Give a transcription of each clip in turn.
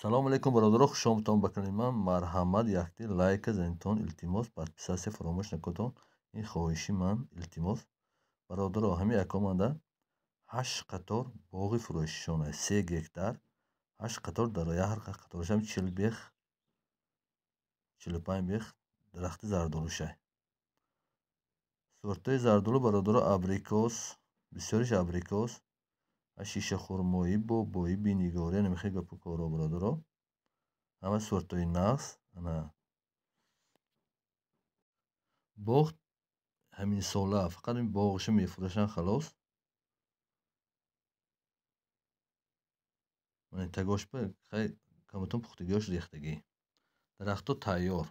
Салом алейкум, бародаро, хушомадтон ба канали ман. Марҳамат, якти лайка занитон, илтимос, подписаться фаромӯш накунтон. Ин хоҳиши ман, илтимос. Бародаро, ҳамин якоманда 8 қатор боғи фурӯшишона, 3 гектар, 8 қатор дароя, ҳар қаторашам 40 бех, 45 бех дарахти зардолушай. Сортҳои зардолу, бародаро, абрикос, бисёриш абрикос, шиша хурмоӣ, бобоӣ, бинигорӣ, намехел гапу коро, бародаро. Ҳама сортҳои нағз. Ана боғ ҳамин сола фақат ин боғашо мефурӯшанд, халос. Мана тагошба хай каматон пухтагиёш рехтагӣ. Дарахтҳо тайёр.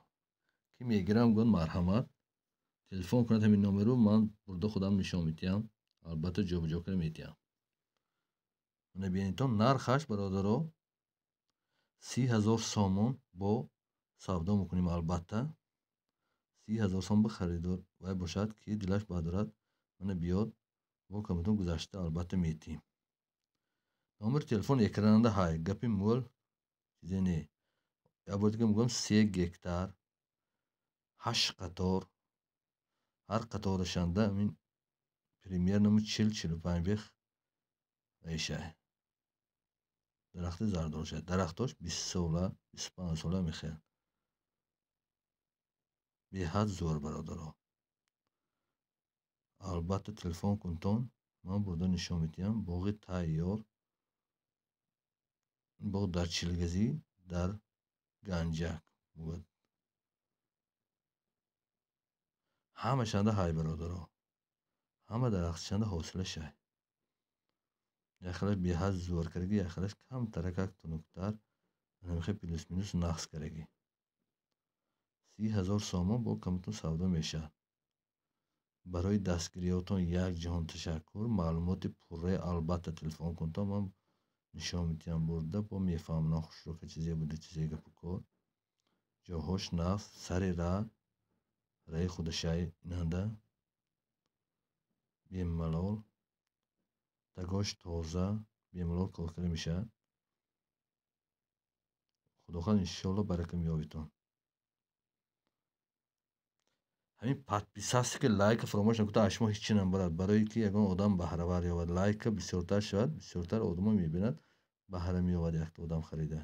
Ки мегирам гӯяд, марҳамат, телефон кунад ҳамин номеру, ман бурда худам нишон медиҳам. Албатта ҷобаҷо карда медиҳам. Мана бинедтон, нархаш, бародаро, 30 000 сомон бо савдо мекунем, албатта. 30 000 сом ба харидор вай бошад, ки дилаш бадорад, мана биёд, бо каматон гузашта албатта медиҳем. Номери телефон экрананда ҳай, гапи мӯл чизе не. Як бор дига мегӯям, 3 гектар, 8 қатор, ҳар қаторашанда ҳамин примерно 40-45 бех вайшай. Дарахти зардолушай. Дарахтош 20 сола, 25 сола мехел. Беҳад зӯр, бародаро. Албатта телефон кунтон, ман бурда нишон медиҳам. Боғи тайёр. Боғ дар Чилгазӣ, дар Ганҷак буд. Ҳамашанда ҳай, бародаро. Ҳама дарахтшанда ҳосилашай. Яхелаш беҳад зӯр кардаги, яхелаш камтаракак тунуктар, намехел плюс-минус нақс кардаги. 30 000 сомон бо каматон савдо мешавад. Барои дастгириётон як ҷаҳон ташаккур. Маълумоти пурраи албатта телефон кунтон, ман нишон медиҳам бурда, бо мефаҳмонам хушрока чизе буда, чизе гапу кор. Ҷоҳош нақс, сари раи худашай инанда. Бемалол, тагош тоза, бемалол кор карда мешавад. Худохоҳ, иншоалло, барака меёбедтон. Ҳамин подписаться ки лайка фаромӯш накунед, аз шумо ҳеҷ чи намебарад. Барое ки ягон одам баҳравар ёбад, лайка бисёртар шавад, бисёртар одамо мебинад, баҳра меёбад якта одам харида.